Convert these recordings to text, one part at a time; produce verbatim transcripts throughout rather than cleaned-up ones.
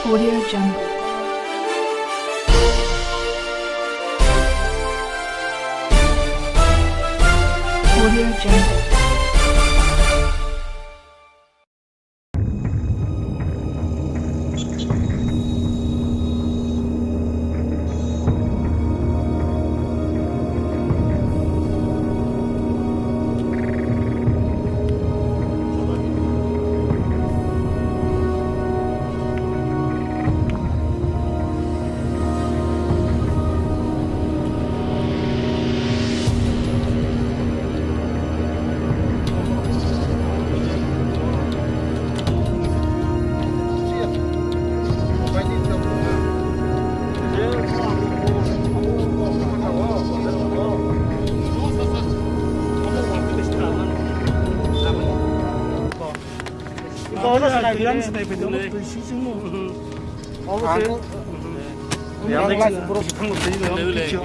Audio Jungle. Audio Jungle.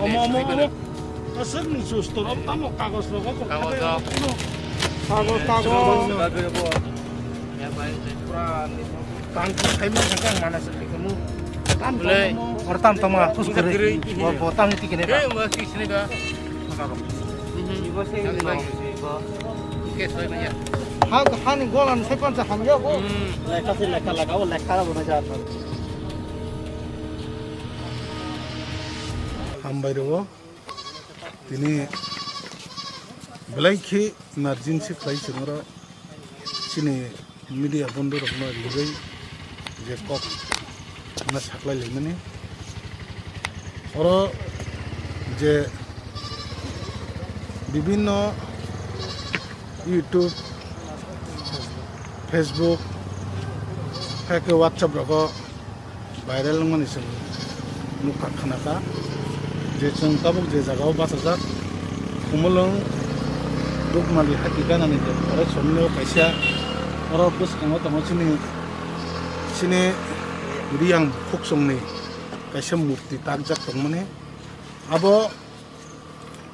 Omo, omo, omo. Aswk ni sus, toro tamo kagos rogo. Kagos rok. Kagos, kagos. Tang khai ma thang kang mana se khai kanu. Tam tam. Or tam tam a khus kare. Bo tam ti kene. Ha, ha ni golan sai pansa ham ya ko. Lekha se lekha laga, o lekha ra bona ja. Hambai rwo. Tini belai khe emergency khlai chwng oro chini media bondhu rokno ribai je kok na saklai laimani. Oro je bibinno YouTube, Facebook, hai khe WhatsApp rogo viral wngmani chwng nukha khnakha je chwng tabuk je jagao bachajak Khumulwng Dukmali hati ganani je forest somni o kaisa oro bwskango tongo chini, chini Riyang Khukchungni kaisa murti takjak tongmani. Abo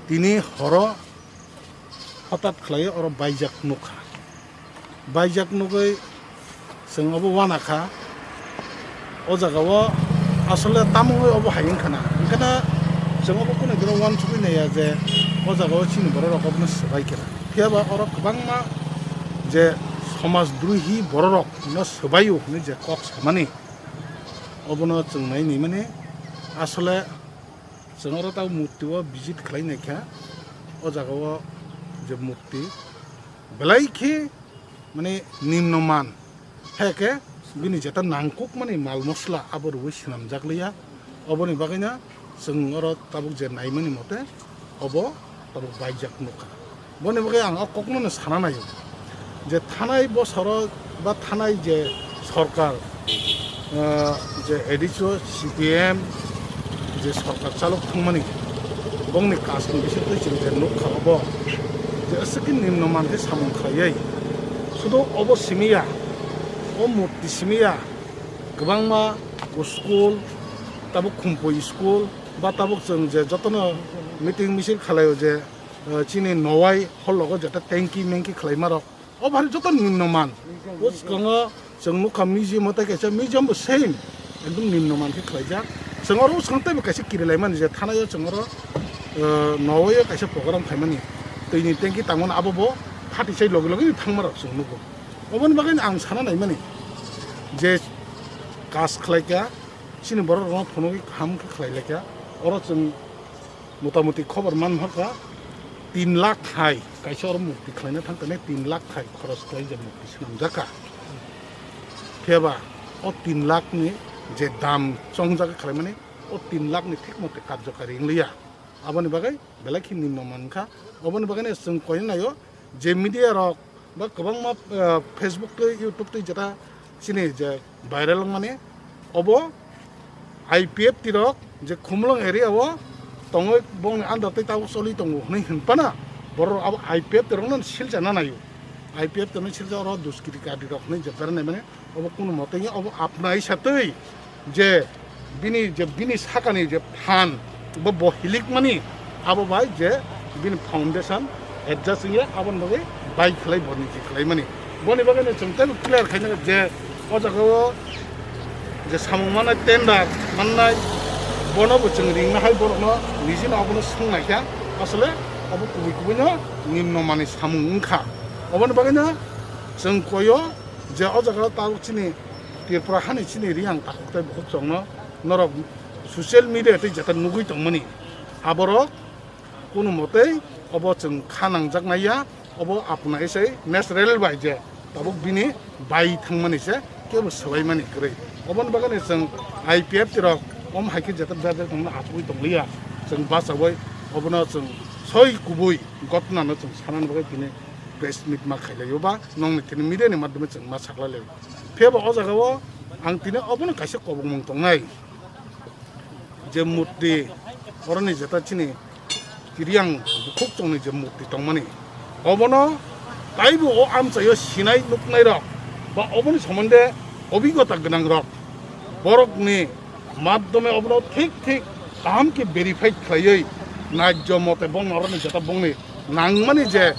tini horo hothat khlai oro baijak nukha. Baijak nugwi chwng obo uanakha. O jagao asole tamo wngwi obo hai wngkhana. Hwnkhe da chwng obo kunu dino uansugwi naiya je o jagao chini borok rok obono swbai khe. Phiyaba oro kwbangma je somaj drohi borok rokno swbaio hwnwi je kok samani, obono chwng nai nai mani. Asole chwng oro tabuk murti o visit khlai naikha, o jagao je murti belai khe mane nimno man, hai khe bini jeta nangkukmani mal mosla abo rwui swnamjak liya. Oboni bagwino chwng oro tabuk je naimani mote obo tabuk baijak nukha. Boni bagwi ang o kokno no sana naio je thanai bosoro ba thanai je sorkar, ah, je A D C o C P M je sorkar chalok thangmani bongni kasni bisingtwi chwng je nukha obo je aswk khe nimno man khe samung khlaiwi sudo obo simiya, o murti simiya kwbangma school, tabuk Khumpui school ba tabuk chwng je jotono meeting misil khlaio je, eh, chini Nowai hologo jeta tanki mengki khlaima rok. O bari joto nimno man. O swkango chwng nukha museum o tei kaisa museum bo same. Ekdom nimno man khe khlaijak. Chwng oro swkang teibo kaisa kirilaimani je thanai o chwng oro, eh, Nowai o kaisa program khaimani. Twini tanki tangmani abo bo phatisai logi logi thangma rok chwng nugo. Oboni bagwi ang sana naimani je kas khlaikha, chini borok rokno phunugwi kaham khe khlailaikha. Oro chwng motamuti khobor man hokha, tin lakh hai kaisa oro murti khlaina thangkha, tin lakh hai khoros khlai je murti swnamjakha. Phiyaba o tin lakh ni je dam chongjak khlaimani, o tin lakh ni thik mote karjokari wngliya. Aboni bagwi belai khe nimno mankha. Oboni bagwino chwng koina naio je media rok ba kwbangma, eh, Facebook tei YouTube tei jeta chini je viral wngmani obo I P F T rok je Khumulwng area o tongwi bongni under tei tabuk choli tongo hwnwi hwnphano borok abo I P F T rokno silchana naio. I P F T rokno silcha oro duskiri kadi rok hwnwi je beranaimani. Obo kunu mote wngya, obo apnai satwi je bini, je bini sakani je phan bo, bo hilikmani, abo bai je bini foundation adjust wngya, aboni bagwi bai khlai boni je khlaimani. Boni bagwi no chwng teibo clear khaina je o jaga o Je samung mannai, tender mannai, bono bo chwng ringna hai borokno nijino obono swngnaikha, asole obo kubui kubuino nimno manwi samung wngkha. Oboni bagwino chwng koyo je o jaga tabuk chini Tripura hani chini Riyang takhuk tei bukhuk chwngno norok social media tei jeta nugwi tongmani, aborok kunu motei obo chwng kha nangjak naiya, obo apna isai natural bai je tabuk bini bai thangmani se kebo swlaimani kwrwi. Oboni bagwino chwng I P F T rok om hai khe jeta bejak tongmani achugwi tongliya, chwng bachaui obono chwng soi kubui gotnano chwng sanani bagwi tini press meet ma khailaio ba nongni tini media ni madhyome chwng ma saklailaio. Phiyaba o jagao ang tini obono kaisa kobongmung tongnai. Je murti, oroni jeta chini Riyang bukhuk chwngni je murti tongmani, obono taibo o amchaio sinai nuknairok ba oboni somonde obigota gwnangrok borokni madhyome obono thik thik kaham khe verified khlaiwi najjo mote bongni oroni jeta bongni nangmani je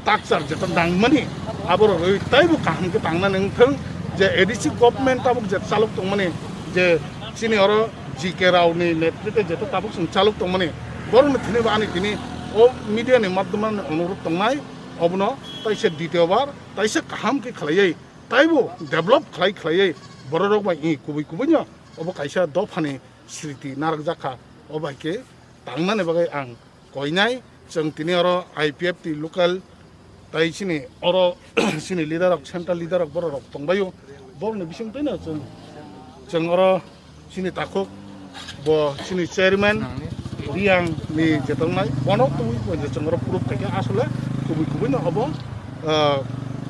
takchar jeta nangmani, aborok rwi taibo kaham khe tangnani wngthung. Je A D C government tabuk je chalok tongmani, je chini oro G K Rao ni netrite jeta tabuk chwng chalok tongmani, borokni thini bo ani tini o media ni madhyome ni onurodh tongnai, obono taisa dityo bar taisa kaham khe khlaiwi taibo develop khlai khlaiwi bororok bai i kubui kubuino obo kaisa dophani sriti narwkjakha, o bai khe tangnani bagwi ang koinai. Chwng tini oro I P F T local tai chini oro chini leader rok, central leader rok, borok rok tongbaio. Borokni bising twi no chwng, chwng oro chini takhuk bo chini chairman Riyang ni je tongnai, bono twi bo je chwng oro proof khaikhe asole kubui kubui no obo, ah,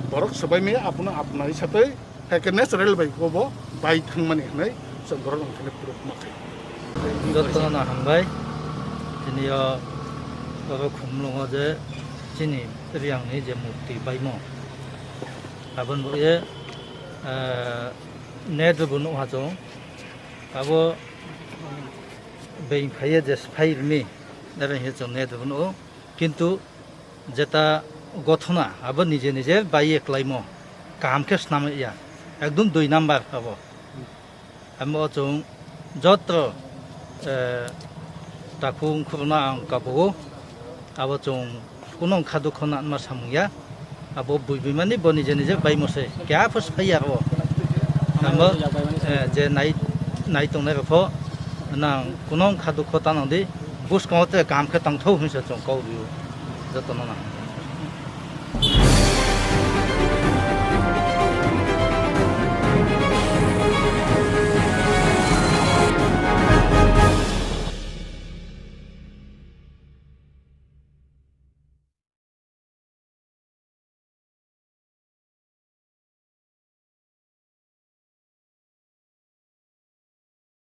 borok swbai maya aphano apnai satwi. Hai khe natural bai bo bai thangmani hwnwi chwng borok wngkhani proof ma khe. Jotono hambai. Tini o oro Khumulwngo je chini Riyangni je murti baimo. Aboni bagwi, eh, net bo nukha chwng. Abo being phaiye je phai rwni, ere hinkhe chwng net bo nukgo. Kintu jeta gothona abo nije nije baiye klaimo, kaham khe swnam ya, ekdom dui number abo. Amo chwng jotro, eh, takhuk khuruna ang kabugo, abo chwng kuno kha dukho nanma samung ya, abo buibui mani bo nije nije baimo se, kya phos phai ya abo. Amo, eh, je nai, nai tongnai rokho nang kuno kha dukho ta nang di, bwskango te kaham khe tangthok hinwi se chwng kok rio jotono nang.